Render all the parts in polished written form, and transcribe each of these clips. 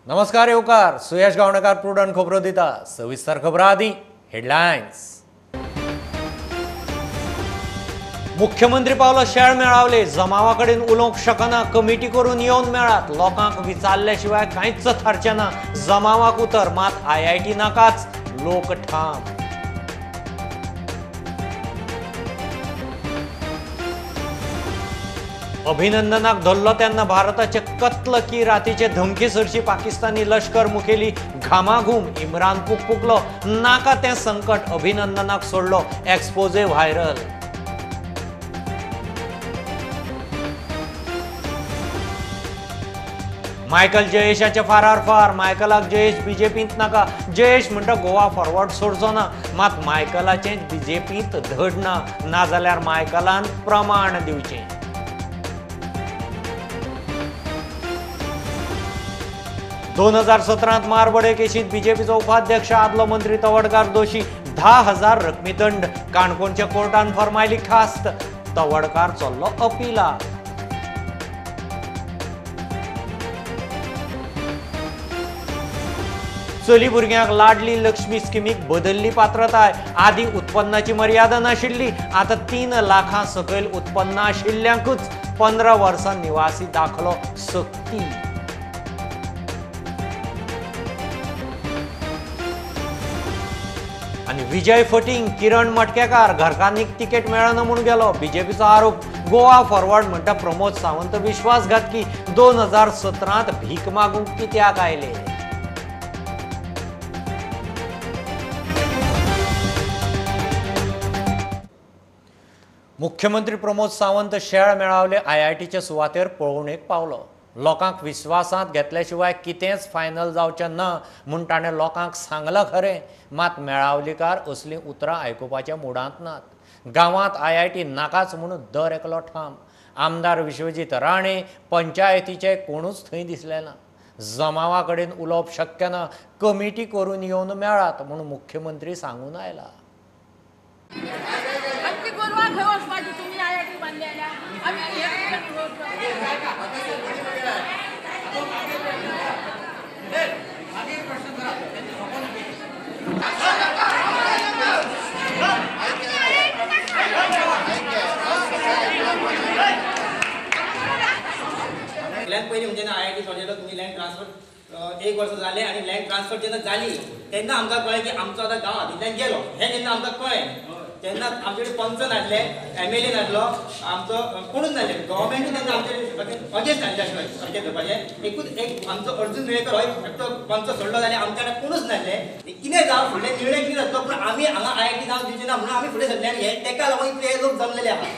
नमस्कार येवकार, सुयश गावणेकार प्रुडंट खबरो दिता. सविस्तर खबरां आदी हेडलायन्स. मुख्यमंत्री पावलो शेळ मेळावले, जमावा कडेन उलोवंक शकना, कमिटी करून येवन मेळात, लोकांक विचारल्या शिवाय कांयच थारचें ना, जमावाक उतर मात आयआयटी नाकाच, लोक ठाम. अभिनंदनाक धरलो तेन्ना भारताचे कत्ल की रातीचे धमकी सरशी पाकिस्तानी लश्कर मुखेली घामाघूम, इम्रान पुकपुकलो, नाका तें संकट, अभिनंदनाक सोडलो, एक्सपोजे व्हायरल. मायकल जयेशाचे फारार फार, मायकलाक जयेश बीजेपींत नाका, जयेश म्हणटा गोवा फॉरवर्ड सोडचो ना, मात मायकलाचें बीजेपींत धड ना, नाजाल्यार मायकलान प्रमाण दिवचें. 2017 मारबडे केशींत बीजेपीचो उपाध्यक्ष आदलो मंत्री तवडकार दोशी, 10,000 रकमी दंड, काणकोणच्या कोर्टान फर्मायली खास्त, तवडकार चल्लो अपिला. चली भुरग्यांक लाडली लक्ष्मी स्किमीक बदलली पात्रताय, आदी उत्पन्नाची मर्यादा नाशिल्ली, आतां 3 लाखां सकयल उत्पन्न आशिल्ल्यांकूच 15 वर्सां निवासी दाखलो सक्ती. आनी विजय फटींग किरण मटकेकार घरकान्नीक तिकेट मेळना म्हूण गेलो, बीजेपीचो आरोप, गोवा फॉरवर्ड म्हणटा प्रमोद सावंत विश्वासघातकी, 2017 भीक मागूंक कित्याक आयले. मुख्यमंत्री प्रमोद सावंत शेळ मेळावले आयआयटीचे सुवातेर पळोवणेक पावलो. लोकांक विश्वासांत घेतल्या शिवाय कितेंच फायनल जावचें ना म्हूण ताणें लोकांक सांगलां खरें, मात मेळावलीकार असलीं उतरां आयकुपाच्या मुडांत नात. गांवांत आयआयटी नाकाच म्हूण दर एकलो ठाम. आमदार विश्वजीत राणे, पंचायतीचे कोणूच थंय दिसले ना. जमावा कडेन उलोवप शक्य ना, कमिटी करून येवन मेळात म्हूण मुख्यमंत्री सांगून आयला. सगळ्यात पयलीं म्हणजे आयआयटी सोडलेलो तुमी लँड ट्रान्सफर एक वर्स जालें आनी लँड ट्रान्सफर जेन्ना जाली तेन्ना आमकां कळ्ळें की आमचो आतां गांव हातींतल्यान गेलो. हें जेन्ना आमकां कळ्ळें तेन्ना आमचे कडेन पंच नासले, एमएलए नासलो, आमचो कोणूच नासले, गव्हर्मेंटूय तेन्ना आमचे अगेन्स्ट आसलें सारकें धरपाचें. एकूच एक आमचो अर्जून वेळेकर हो एकटो पंच सोडलो जाल्यार आमच्या कडेन कोणूच नासले. कितें जावं फुडले निर्णय कितें जातलो पूण आमी हांगा आयआयटी जावं दिवचे ना म्हणून आमी फुडें सरले आनी हे तेका लागून इतले लोक जमलेले आहा.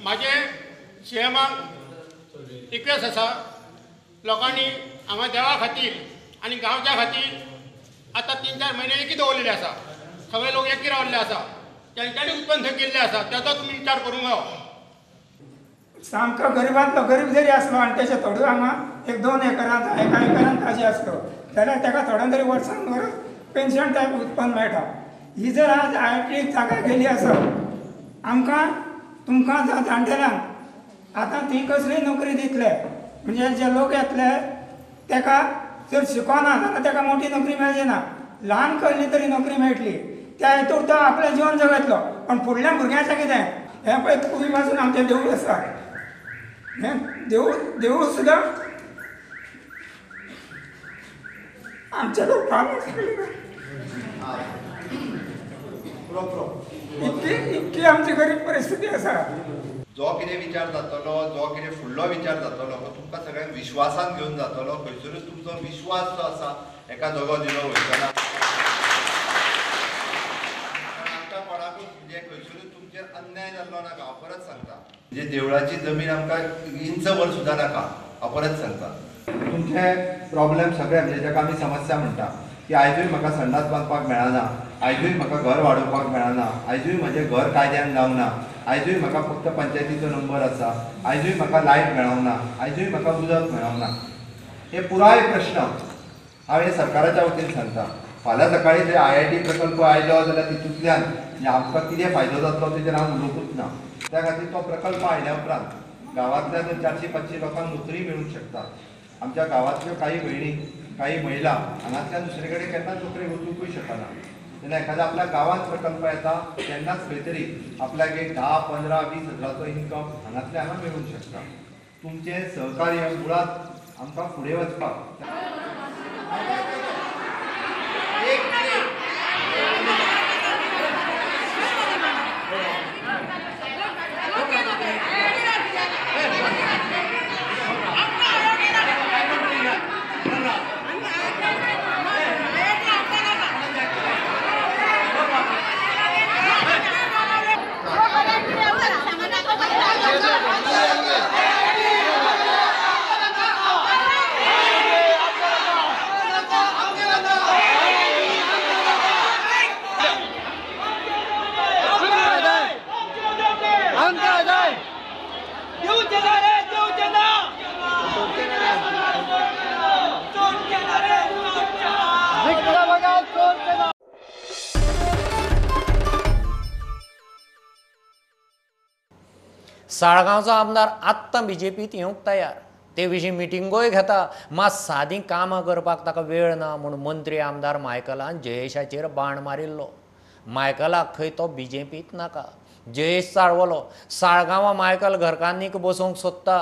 म्हाजें सीएमाक रिक्वेस्ट आसा, लोकांनी हांगा देवा खातीर आनी गांवच्या खातीर आतां 3-4 म्हयने एकी दवरलेले आसा, सगळे लोक एकी रावल्ले आसा, तेंच्यांनी उत्पन्न थंय केल्लें आसा, ताचो तुमी विचार करूंक जायो. सामको गरिबांतलो गरीब जरी आसलो आनी तेचे थोडो हांगा 1-2 एकरांत 1 एकरांत ताजे आसलो जाल्यार ताका थोड्यान तरी वर्सान वर्स पेन्शन टायप उत्पन्न मेळटा. ही जर आज आयआयटी जागा गेली आसत आमकां तुमकां जाणटेल्यांक आतां ती कसली नोकरी दितले, म्हणजे जे लोक येतले ताका जर शिकोना जाल्यार ताका मोठी नोकरी मेळची ना, ल्हान कसली तरी नोकरी मेळटली, त्या हेतूर तो आपलें जिवन जगतलो. पण फुडल्या भुरग्यांचें कितें हें पळय कुवी पासून आमचें देवूळ आसा, हें देवूळ देवूळ सुद्दां आमच्या लोकांक इतकी इतकी आमची गरीब परिस्थिती आसा. जो कितें विचार जातलो, जो कितें फुडलो विचार जातलो तो तुमकां सगळ्यांक विश्वासान घेवन जातलो. खंयसरूच तुमचो विश्वास जो आसा एका दगो दिलो वयतना आमकां कोणाकूच म्हणजे खंयसरूच तुमचेर अन्याय जाल्लो नाका. हांव परत सांगता, म्हणजे देवळाची जमीन आमकां इंचभर सुद्दां नाका. हांव परत सांगता, तुमचे प्रॉब्लेम सगळे म्हणजे जाका आमी समस्या म्हणटा की आयजूय म्हाका संडास बांदपाक मेळना, आयजूय म्हाका घर वाडोवपाक मेळना, आयजूय म्हजें घर कायद्यान जावना, आयजूय म्हाका फक्त पंचायतीचो नंबर आसा, आयजूय म्हाका लायट मेळना, आयजूय म्हाका उदक मेळना. हे पुराय प्रश्न हांव हे सरकाराच्या वतीन सांगता. फाल्यां सकाळीं जर आयआयटी प्रकल्प आयलो जाल्यार तितूंतल्यान आमकां कितें फायदो जातलो तेजेर हांव उलोवपूच ना. त्या खातीर तो प्रकल्प आयल्या उपरांत गांवांतल्या 400-500 लोकांक नोकरी मेळूंक शकता. आमच्या गांवांतल्यो काही भयणी, काही महिला हांगांतल्यान दुसरे कडेन केन्नाच नोकरेक वचूंकूय शकना. तेन्ना एखादा आपल्या गांवांत प्रकल्प येता तेन्नाच खंय तरी आपल्याक एक 10, 15, 20 हजाराचो इन्कम हांगांतल्यान हांगा मेळूंक शकता. तुमचें सहकार्य मुळांत आमकां फुडें वचपाक. साळगांवचो आमदार आत्तां बीजेपीत येवंक तयार, ते विशीं मिटिंगोय घेता, मात सादीं कामां करपाक ताका वेळ ना म्हूण मंत्री आमदार मायकलान जयेशाचेर बाण मारिल्लो. मायकलाक खंय तो बीजेपीत नाका. जयेश चाळवलो. साळगांवां मायकल घरकान्नीक बसोवंक सोदता.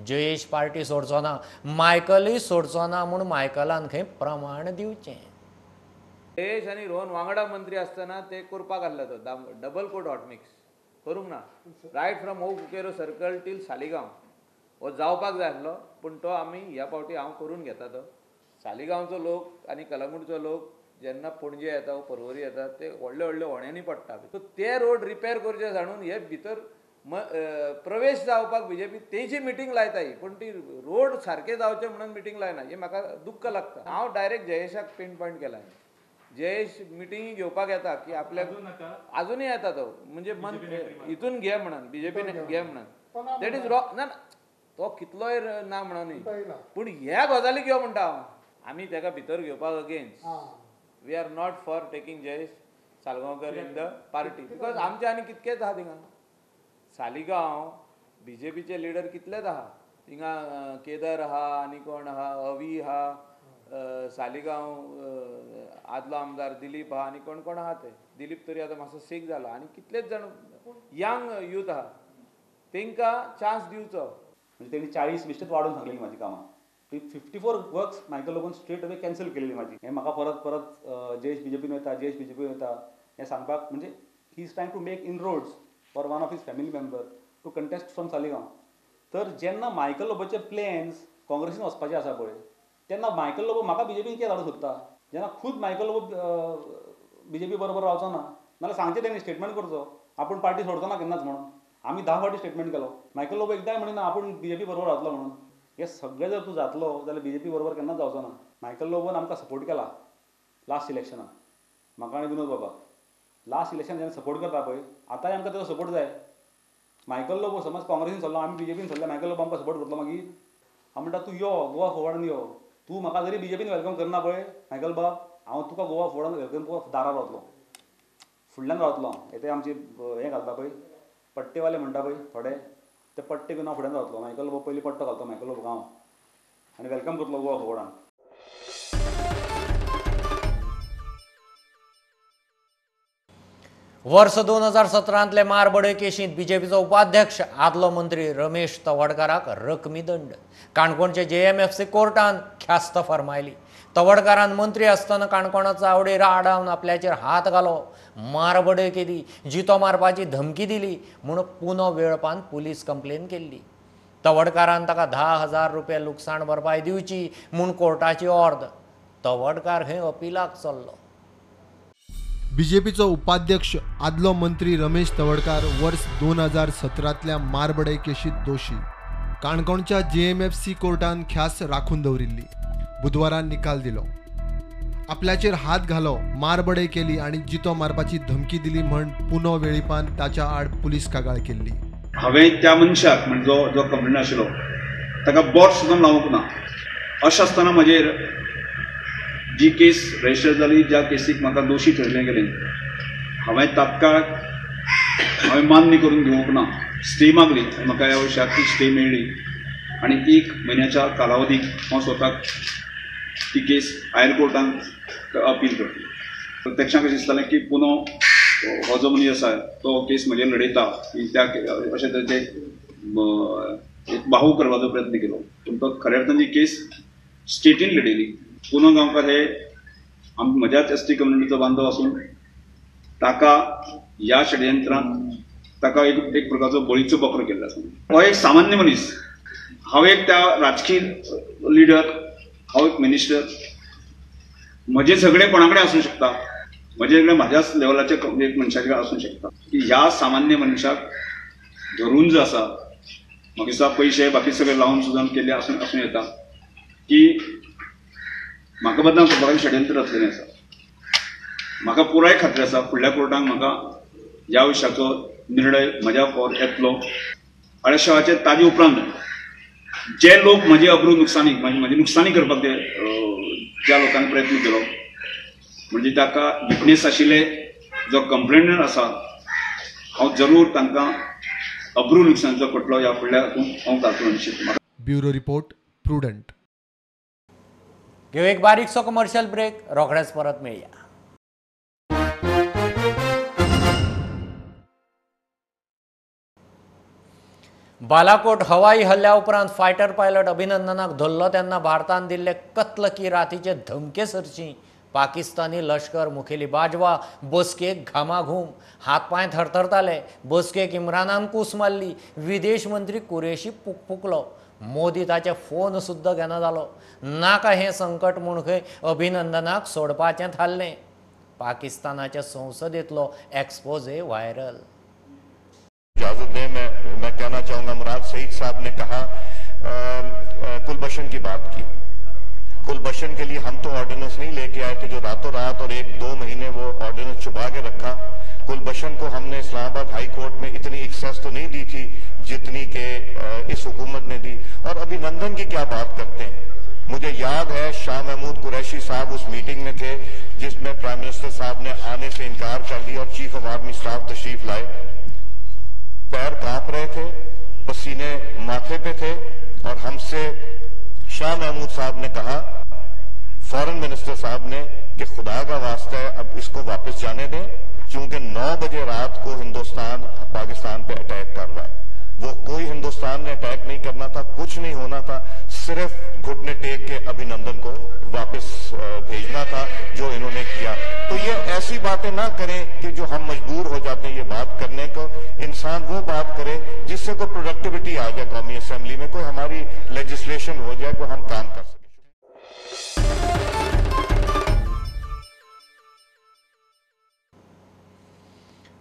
जयेश पार्टी सोडचो ना, मायकलूय सोडचो ना म्हूण मायकलान खंय प्रमाण दिवचें. जयेश आनी रोहन वांगडा मंत्री आसतना ते करपाक आसलो तो डबल कोट हॉटमिक्स करूंक ना. Right from Old Cunqueiro circle till Saligao हो जावपाक जाय आसलो, पूण तो आमी ह्या फावटी हांव करून घेता. तो सालिगांवचो लोक आनी कलंगूटचो लोक जेन्ना पणजे येता वो पर्वरी येता ते व्हडले व्हडले होण्यांनी पडटा. सो ते रोड रिपेर करचे सांडून हे भितर प्रवेश जावपाक बीजेपी तेजी मिटींग लायता ही, पूण ती रोड सारके जावचे म्हणून मिटींग लायना, हें म्हाका दुख्ख लागता. हांव डायरेक्ट जयेशाक पिन पॉयंट केला. जयेश मिटिंगी घेवपाक येता की आपल्याक आजुनूय येता तो, म्हणजे मन हितून घे म्हणून बीजेपीन घे म्हणून, that is wrong. ना तो कितलोय ना म्हणून, पूण ह्या गजाली घेव म्हणटा हांव. आमी ताका भितर घेवपाक against. We are not for taking Jayesh Salgaonkar in the party, because आमचे आनी कितकेच आहा थिंगा. सालिगांव बीजेपीचे लिडर कितलेच आहा थिंगा, केदार आहा आनी कोण आहा, अवी आहा, सालिगांव आदलो आमदार दिलीप आहा आनी कोण कोण आहा ते. दिलीप तरी आतां मातसो सीक जाला आनी कितलेच जाण यंग यूथ आहा, तांकां चान्स दिवचो. म्हणजे तेणी 40 बेश्टेच वाडोवन सांगलेली म्हाजी कामां. ती 54 वर्क्स मायकल लोबोन स्ट्रेट अवे कॅन्सल केलेली म्हाजी. हें म्हाका परत परत जयेश बीजेपीन वता, जयेश बीजेपीन वता हें सांगपाक म्हणजे he is trying to make inroads for one of his family member to contest from Saligao. तर जेन्ना मायकल लोबोचे प्लॅन्स काँग्रेसीन वचपाचे आसा पळय, तेन्ना मायकल लोबो म्हाका बीजेपीन कित्याक धाडूंक सोदता? जेन्ना खूद मायकल लोबो बीजेपी बरोबर रावचो ना, नाल्यार सांगचें तेणी स्टेटमेंट करचो आपूण पार्टी सोडचो ना केन्नाच म्हणून. आमी 10 फावटी स्टेटमेंट केलो, मायकल लोबो एकदांय म्हणिना आपूण बीजेपी बरोबर रावतलो म्हणून. हे सगळें जर तूं जातलो जाल्यार बीजेपी बरोबर केन्नाच जावचो ना. मायकल लोबोन आमकां सपोर्ट केला लास्ट इलेक्शनाक, म्हाका आनी विनोद बाबाक. लास्ट इलेक्शन जेन्ना सपोर्ट करता पळय, आतांय आमकां ताजो सपोर्ट जाय. मायकल लोबो समज काँग्रेसीन सरलो, आमी बीजेपीन सरले, मायकल लोबो आमकां सपोर्ट करतलो मागीर? हांव म्हणटा तूं यो गोवा फॉरवर्डान यो, तूं म्हाका जरी बीजेपीन welcome करना पळय मायकल बाब, हांव तुका गोवा फॉरवर्डान welcome करपाक दारार रावतलो, फुडल्यान रावतलो. हे ते आमचे हें घालता पळय पट्टेवाले म्हणटा पळय थोडे, ते पट्टे घेवन हांव फुड्यान रावतलो. मायकल लोबो पयलीं पट्टो घालतो मायकल लोबो हांव आनी welcome करतलो गोवा फॉरवर्डान. वर्स 2017 मारबडय केशींत बीजेपीचो उपाध्यक्ष आदलो मंत्री रमेश तवडकाराक रकमी दंड. काणकोणचे JMFC कोर्टान ख्यास्त फर्मायली. तवडकारान मंत्री आसतना काणकोणाचो आवडीर आडावन आपल्याचेर हात घालो, मारबडय केली, जितो मारपाची धमकी दिली म्हूण पुनो वेळपान पुलीस कंप्लेन केल्ली. तवडकारान ताका 10,000 रुपया लुकसाण भरपाय दिवची म्हूण कोर्टाची ऑर्द. तवडकार खंय अपिलाक चल्लो. बीजेपीचो उपाध्यक्ष आदलो मंत्री रमेश तवडकार वर्स 2017 मारबडय केशीत दोशी. काणकोणच्या JMFC कोर्टान ख्यास्त राखून दवरिल्ली. बुधवारा निकाल दिलो. आपल्याचेर हात घालो, मारबडय केली आनी जितो मारपाची धमकी दिली म्हण पुनो वेळीपान ताच्या आड पुलीस कागाळ केल्ली. हांवें त्या मनशाक म्हणजे जो कंप्लेन आशिल्लो ताका बोट सुद्दां लावंक ना. अशें आसतना म्हजेर जी केस रजिस्टर जाली, ज्या केसीक म्हाका दोशी ठरयलें गेलें, हांवें तात्काळ हांवें मान्य करून घेवंक ना. स्टे मागली आनी म्हाका ह्या वर्साक ती स्टे मेळ्ळी. आनी 1 म्हयन्याच्या कालावधीक हांव स्वताक ती केस हायर कोर्टांत अपील करतलो. प्रत्यक्षांत कशें दिसतालें की पुनो हो जो मनीस आसा तो केस म्हजेर लढयता की त्या अशें तरेचे एक बाहू करपाचो प्रयत्न केलो, पूण तो खऱ्या अर्थान ही केस स्टेटीन लढयली. पुनो गांवकार हे म्हज्याच एस टी कम्युनिटीचो बांधव आसून ताका ह्या षडयंत्रांत ताका एक प्रकारचो बळीचो बकरो केल्लो आसा. हो एक सामान्य मनीस, हांव एक त्या राजकीय लिडर, हांव एक मिनिस्टर, म्हजें सगळें कोणा कडेन आसूं शकता, म्हजें सगळें म्हाज्याच लेवलाचे एक मनशा कडेन आसूं शकता. की ह्या सामान्य मनशाक धरून जो आसा म्हाका दिसता पयशे बाकी सगळे लावन सुद्दां केल्ले आसूं येता की म्हाका बदनाम करपाक षडयंत्र रचलेलें आसा. म्हाका पुराय खात्री आसा फुडल्या कोर्टाक म्हाका ह्या विशयाचो निर्णय म्हज्या फॉर येतलो. अरेस्टाचे ताजे उपरांत जे लोक म्हजी अब्रू नुकसानी म्हजी नुकसानी करपाक ते ज्या लोकांनी प्रयत्न केलो म्हणजे ताका विटनेस आशिल्ले जो कंप्लेनंट आसा हांव जरूर तांकां अब्रू नुकसानीचो खटलो ह्या फुडल्या हांव घालतलो निश्चित. Bureau report, Prudent. घेऊ एक बारीकसो कमर्शियल ब्रेक, रोखडेच परत मेळया. बालाकोट हवाई हल्ल्या उपरांत फायटर पायलट अभिनंदनाक धरलो तेन्ना भारतान दिल्ले कत्ल की रातीचे धमके सरची पाकिस्तानी लश्कर मुखेली बाजवा बसकेक घामाघूम, हात पांय थरथरताले. बसकेक इम्रानान कूस मारली. विदेश मंत्री कुरेशी पुकपुकलो. मोदी ताचे फोन सुद्दां घेना जालो. नाका हें संकट म्हूण खंय अभिनंदनाक सोडपाचें थारलें. पाकिस्तानाच्या संसदेंतलो एक्सपोजे व्हायरल. इजाजत दें, मैं कहना चाहूँगा मुराद सईद साहब ने कहा कुलभूषण की बात की. कुलभूषण के लिए हम तो ऑर्डिनेंस नहीं लेके आए थे जो रातों रात और 1-2 महीने वो ऑर्डिनेंस छुपा के रखा. कुलभूषण को हमने इस्लामाबाद हाई कोर्ट में इतनी एक्सेस तो नहीं दी थी जितनी के इस हुकूमत ने दी. और अभिनंदन की क्या बात करते हैं, मुझे याद है शाह महमूद कुरैशी साहब उस मीटिंग में थे जिसमें प्राइम मिनिस्टर साहब ने आने से इनकार कर दिया और चीफ ऑफ आर्मी स्टाफ तशरीफ लाए. पैर कांप रहे थे, पसीने माथे पे थे और हमसे शाह महमूद साहब ने कहा, फॉरेन मिनिस्टर साहब ने, कि खुदा का वास्ता है अब इसको वापस जाने दें क्योंकि 9 बजे रात को हिंदुस्तान पाकिस्तान पे अटैक कर रहा है. वो कोई हिंदुस्तान ने अटैक नहीं करना था, कुछ नहीं होना था, सिर्फ घुटने टेक के अभिनंदन को वापस भेजना था जो इन्होंने किया. तो ये ऐसी बातें ना करें कि जो हम मजबूर हो जाते हैं ये बात करने को. इंसान वो बात करे जिससे कोई प्रोडक्टिविटी आ जाए कौमी असेंबली में, कोई हमारी लेजिस्लेशन हो जाए, कोई हम काम कर सकें.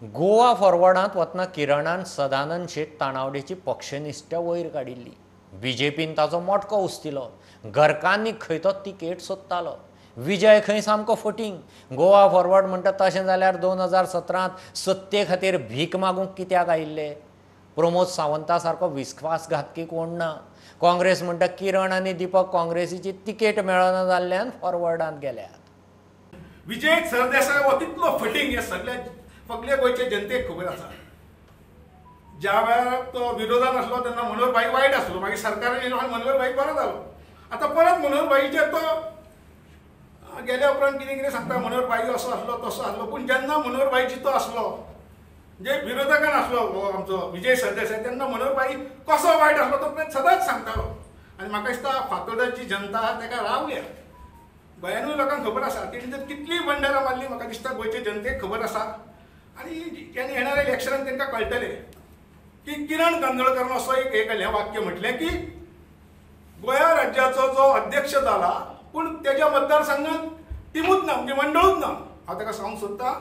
गोवा फॉरवर्डांत वतना किरणान सदानंद शेट ताणावडेची पक्षनिश्ठा वयर काडिल्ली. बीजेपीन ताचो मोटको उस्तिलो. घरकान्नी खंय तो तिकेट सोदतालो. विजय खंय सामको फटींग. गोवा फॉरवर्ड म्हणटा तशें जाल्यार 2017 सत्ते खातीर भीक मागूंक कित्याक आयिल्ले? प्रमोद सावंता सारको विस्वासघातकी कोण ना. काँग्रेस म्हणटा किरण आनी दीपक काँग्रेसीची तिकेट मेळना जाल्ल्यान फॉरवर्डांत गेल्यात. विजय सरदेसाय हो कितलो फटींग हें सगळ्या सगळे गोंयचे जनतेक खबर आसा. ज्या वेळार तो विरोधान आसलो तेन्ना मनोहर भाई वायट आसलो, मागीर सरकारान येयलो आनी मनोहर भाई बरो जालो. आतां परत मनोहर भाईचेर तो गेल्या उपरांत कितें कितें सांगता, मनोहर भाई असो आसलो तसो आसलो. पूण जेन्ना मनोहर भाई जितो आसलो, जे विरोधकान आसलो हो आमचो विजय सरदेसाय, तेन्ना मनोहर भाई कसो वायट आसलो तो सदांच सांगतालो. आनी म्हाका दिसता फातोर्डाची जनता ताका रावल्या. गोंयानूय लोकांक खबर आसा तेणी जर कितलीं बंडारां मारली, म्हाका दिसता गोंयचे जनतेक खबर आसा. आनी येणाऱ्या इलेक्शनान तांकां कळटलें की किरण कांदोळकरान असो एक हें वाक्य म्हटलें की गोंया राज्याचो जो अध्यक्ष जाला पूण तेज्या मतदारसंघात टिमूच ना, म्हणजे मंडळूच ना. हांव ताका सांगूंक सोदता,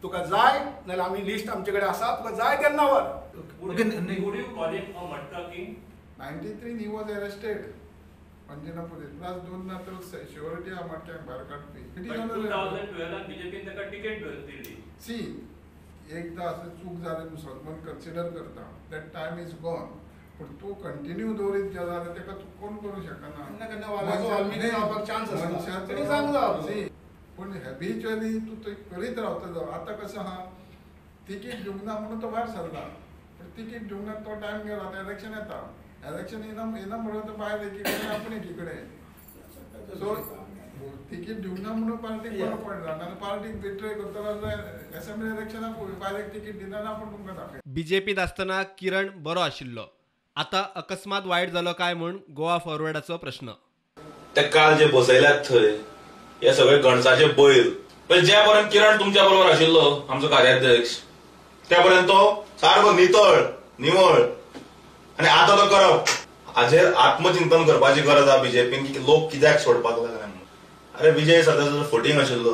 तुका जाय नाल्यार आमी लिस्ट आमचे कडेन आसा, तुका जाय तेन्ना व्हर. 93 he was arrested. Anjana police plus दोन ना तर श्युअरिटी हा मटक्याक भायर काडपी. 2012 बीजेपीन ताका तिकेट दिली. सी एकदा अशें चूक जाली मुसलमान कन्सिडर करता, that time is gone. पूण तूं कंटिन्यू दवरीत गेलो जाल्यार ताका तूं कोण करूं शकना. पूण हॅबिच्युअली तूं थंय करीत रावता. आतां कशें आहा, तिकीट दिवंक ना म्हणून तो भायर सरला, पूण तिकीट दिवंक ना तो टायम गेलो. आतां इलेक्शन येता, इलेक्शन येना येना म्हणून तो बायल एकी कडेन आपूण एकी कडेन. सो तिकीट दिवना म्हणून पार्टीक बरो पडला आनी पार्टीक बिट्रे करतलो जाल्यार एसेंब्ली इलेक्शनाक बायलेक तिकीट दिना आपूण तुमकां दाखय. बीजेपीत आसतना किरण बरो आशिल्लो, आतां अकस्मात वायट जालो काय म्हूण गोवा फॉरवर्डाचो प्रश्न. ते काल जे बसयल्यात थंय हे सगळे गणसाचे बैल. पण ज्या पर्यंत किरण तुमच्या बरोबर आशिल्लो आमचो कार्याध्यक्ष त्या पर्यंत तो सारको नितळ निवळ आनी आतां तो करप. हाजेर आत्मचिंतन करपाची गरज आसा बीजेपीन की लोक कित्याक सोडपाक लागले म्हणून. अरे विजय सरदेसाय फटींग आशिल्लो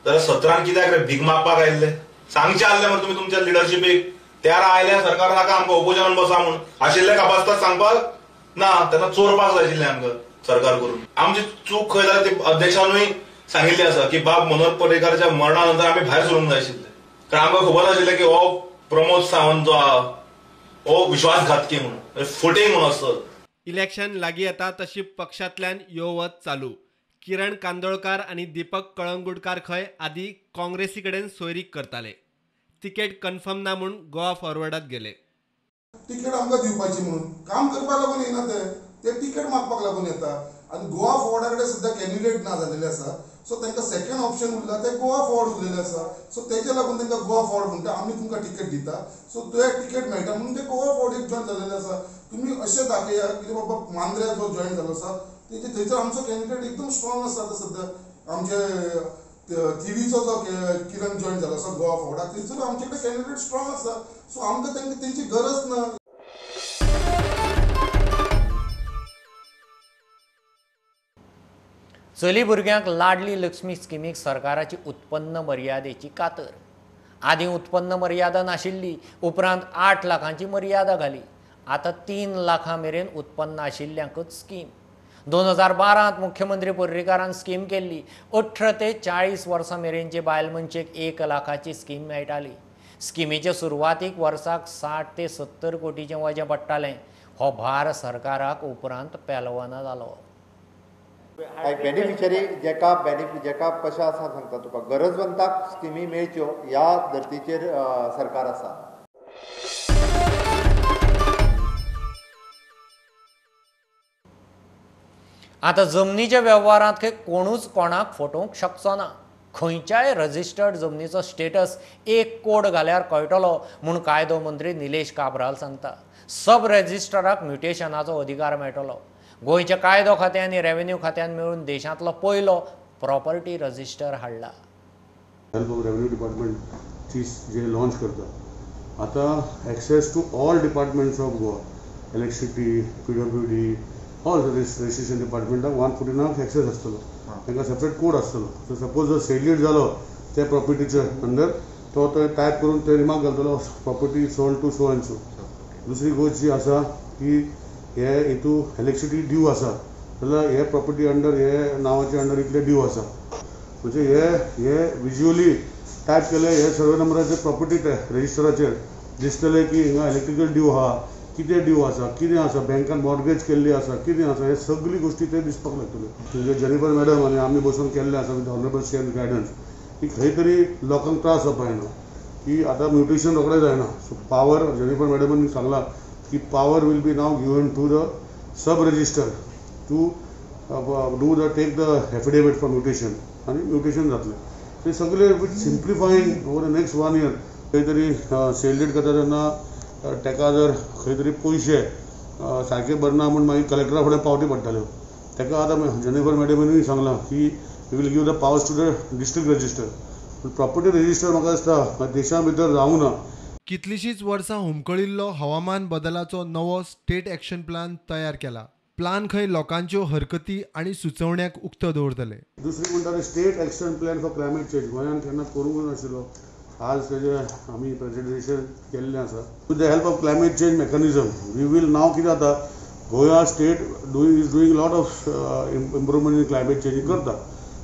जाल्यार 17 कित्याक रे भीक मागपाक आयिल्ले? सांगचे आसले मरे तुमी तुमच्या लिडरशिपीक त्यार आयले सरकार नाका आमकां ओपोजनान बसा म्हणून आशिल्ले कापास्ताद सांगपाक ना, तेन्ना चोरपाक जाय आशिल्लें आमकां सरकार करून. आमची चूक खंय जाल्यार ती अध्यक्षानूय सांगिल्ली आसा की बाब मनोहर पर्रीकारच्या मरणा नंतर आमी भायर सरूंक जाय आशिल्ले, कारण आमकां खबर आशिल्लें की हो प्रमोद सावंत जो आहा हो विश्वासघातकी म्हणून फटींग म्हणून आसत. इलेक्शन लागीं येता तशी पक्षांतल्यान यो वच चालू. किरण कांदोळकार आनी दीपक कळंगुटकार खंय आदी काँग्रेसी कडेन सोयरीक करताले. तिकेट कन्फर्म ना म्हूण गोवा फॉरवर्डात गेले. तिकेट आमकां दिवपाची म्हणून काम करपाक लागून येना, ते तिकेट मागपाक लागून येता. आनी गोवा फॉरवर्डा कडेन सद्या कॅन्डिडेट ना जाल्लेले आसा, सो तांकां सेकंड ऑप्शन उरला ते गोवा फॉरवर्ड उरलेले आसा. सो तेजे लागून तांकां गोवा फॉरवर्ड म्हणटा आमी तुमकां तिकेट दिता, सो ते तिकेट मेळटा म्हणून ते गोवा फॉरवर्डीक जॉयन जाल्लेले आसा. तुमी अशें दाखया कितें बाबा मांद्र्या जो जॉयन जालो आसा तेजे थंयसर आमचो कॅन्डिडेट एकदम स्ट्रॉंग आसा. आतां सद्या आमचे थिवीचो जो किरण जॉयन जालो आसा गोवा फॉरवर्डाक, थंयसर आमचे कडेन कॅन्डिडेट स्ट्रॉंग आसा. सो आमकां तांकां तेंची गरज ना. चली भुरग्यांक लाडली लक्ष्मी स्किमीक सरकाराची उत्पन्न मर्यादेची कातर. आदीं उत्पन्न मर्यादा नाशिल्ली, उपरांत 8 लाखांची मर्यादा घाली. आतां 3 लाखां मेरेन उत्पन्न आशिल्ल्यांकूच स्कीम. 2012 मुख्यमंत्री पर्रीकारान स्कीम केल्ली. 18 ते 40 वर्सां मेरेनचे बायल मनशेक 1 लाखाची स्कीम मेळटाली. स्किमीचे सुरवातीक वर्साक 60 ते 70 कोटीचें वजें पडटालें. हो भार सरकाराक उपरांत पेलवना जालो. बेनिफिशरी जेका जेका कशें आसा सांगता तुका, गरजवंताक स्किमी मेळच्यो ह्या धर्तीचेर सरकार आसा. आतां जमनीच्या वेव्हारांत कोणूच कोणाक फटोवंक शकचो ना. खंयच्याय रजिस्टर्ड जमनीचो स्टेटस एक कोड घाल्यार कळटलो म्हूण कायदो मंत्री निलेश काब्राल सांगता. सब रजिस्टराक म्युटेशनाचो अधिकार मेळटलो. गोंयच्या कायदो खातें आनी रेव्हेन्यू खात्यान मेळून देशांतलो पयलो प्रॉपर्टी रजिस्टर हाडला. हेल्प ऑफ रेव्हेन्यू डिपार्टमेंट ची जे लॉन्च करता आतां access to all departments of Goa, electricity, PWD, all registration डिपार्टमेंटाक 149 access आसतलो. तांकां सेपरेट कोड आसतलो. सो सपोज जर सेल जालो त्या प्रॉपर्टीच्या अंडर तो थंय टायप करून थंय रिमार्क घालतलो property sold to so and so. दुसरी गोश्ट जी आसा की हे हितू इलेक्ट्रिसिटी ड्यू आसा जाल्यार हे प्रॉपर्टी अंडर हे नांवाचे अंडर इतले ड्यू आसा. म्हणजे हे हे विज्युअली टायप केले हे सर्वे नंबराचेर प्रॉपर्टी रजिस्टराचेर दिसतलें की हिंगा इलेक्ट्रिकल ड्यू आहा, कितें ड्यू आसा, कितें आसा, बँकान मॉर्गेज केल्ली आसा, कितें आसा, हे सगळी गोश्टी ते दिसपाक लागतल्यो. म्हणजे जेनिफर मॅडम आनी आमी बसून केल्लें आसा विथ ऑनरेबल सीएम गायडन्स की खंय तरी लोकांक त्रास जावपा जायना की आतां म्युटेशन रोखडें जायना. सो पावर जेनिफर मॅडमान सांगलां की power will be now given to the sub register to do the take the affidavit for mutation आनी म्युटेशन जातलें. ते सगळे with simplifying over the next 1 year. खंय तरी सेल डीड करता तेन्ना ताका जर खंय तरी पयशे सारके भरना म्हूण मागीर कलेक्टरा फुडें पावटी पडटाल्यो. ताका आतां जेनिफर मॅडमीनूय सांगलां की we will give the powers to the district register. पूण प्रॉपर्टी रजिस्टर म्हाका दिसता देशा भितर जावंक ना. कितलीशींच वर्सां हुमकळिल्लो हवामान बदलाचो नवो स्टेट एक्शन प्लान तयार केला. प्लान खंय लोकांच्यो हरकती आनी सुचोवण्याक उक्तो दवरतले. दुसरी म्हणटा state action plan for climate change गोंयांत केन्ना करूंक नाशिल्लो. आज तेजे आमी प्रेजेंटेशन केल्लें आसा. With the help of climate change mechanism we will now कितें जाता, Goa state is doing lot of improvement in climate change करता.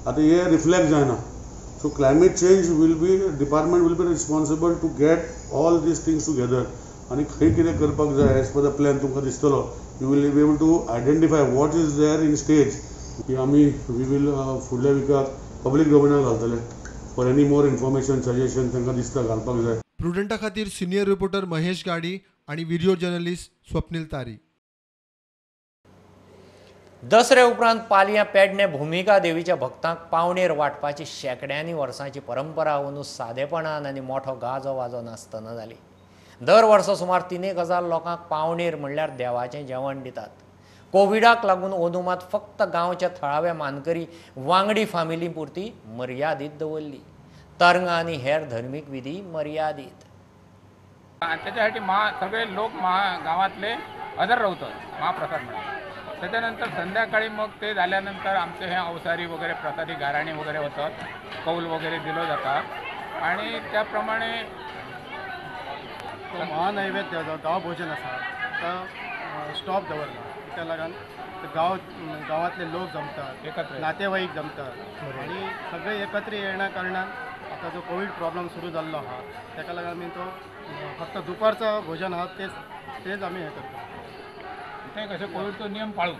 आतां हे रिफ्लेक्ट जायना. So climate change will be department will be responsible to get all these things together आनी खंय कितें करपाक जाय एज पर the plan तुमकां दिसतलो. You will be able to identify what is there in stage की आमी we will फुडल्या विकाक पब्लीक डोमेनाक घालतले for any more information suggestion तांकां दिसता घालपाक जाय. प्रुडंटा खातीर सिनियर रिपोर्टर महेश गाडी आनी व्हिडियो जर्नलिस्ट स्वप्नील तारी. दसरे उपरांत पालयां पेडणे भुमिका देवीच्या भक्तांक पावणेर वांटपाची शेंकड्यांनी वर्सांची परंपरा अंदू सादेपणान आनी मोठो गाजो वाजो नासतना जाली. दर वर्सा सुमार 3,000 लोकांक पावणेर म्हणल्यार देवाचें जेवण दितात. कोविडाक लागून अंदू मात फक्त गांवच्या थळाव्या मानकरी वांगडी फामिली पुरती मर्यादीत दवरली. तरंगां आनी हेर धर्मीक विधी मर्यादीत. त्याच्यासाठी सगळे लोक गावातले हजर राहतात महाप्रसाद म्हणून. त्याच्यानंतर संध्याकाळी मग ते झाल्यानंतर आमचे हे अवसारी वगैरे प्रसादी गाराणी वगैरे होतात, कौल वगैरे दिलो जातात आणि त्याप्रमाणे तो महानैवेद्य जो गांव भोजन आसा तो स्टॉप दवरला. त्या लागून गांवांतले लोक जमतात, एकत्र नातेवाईक जमतात आणि सगळे एकत्र येण्या कारणान आता जो कोविड प्रॉब्लम सुरू जाल्लो आहा ताका लागून आमी तो फक्त दुपारचं भोजन आहा तेच आमी हें करता. ते कसे कोविडचो नियम पाळून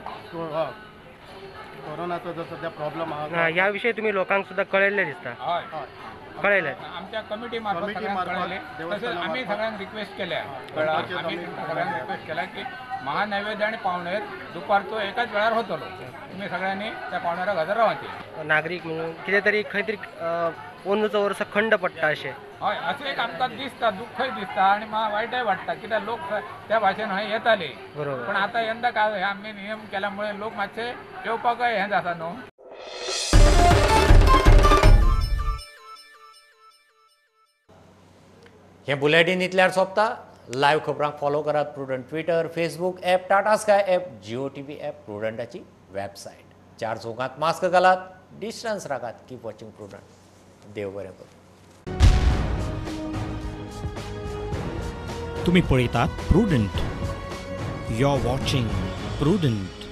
कोरोनाचो जो सध्या प्रॉब्लम आहा ह्या विषयी तुम्ही लोकांक सुद्धा कळयल्लें दिसता. हय, कळयलें आमच्या कमिटी मार्फत कळयलें. तशेंच आमी सगळ्यांक रिक्वेस्ट केल्या, आमी सगळ्यांक रिक्वेस्ट केल्या की महानैवेद्य आनी पावणेर दुपारचो एकाच वेळार होतलो, तुमी सगळ्यांनी त्या पावणेराक हजर रावचें. नागरीक म्हणून कितें तरी खंय तरी अंदूचो वर्स खंड पडटा अशें. हय, अशें एक आमकां दिसता, दुख्खय दिसता आनी वायटय वाडटा कित्याक लोक त्या भाशेन हय येताले, बरोबर. पण आतां यंदा काय आमी नियम केल्यामुळे लोक मातशे येवपाकय हें जाता न्हू. हें बुलेटीन इतल्यार सोंपता. लायव्ह खबरांक फॉलो करात Prudent Twitter, Facebook app, Tata Sky app, Jio TV app, प्रुडंटाची website. 4 चौकांत मास्क घालात, डिस्टन्स राखात. Keep watching Prudent. देव बरें करूं. तुम्ही पळयतात Prudent. You are watching Prudent.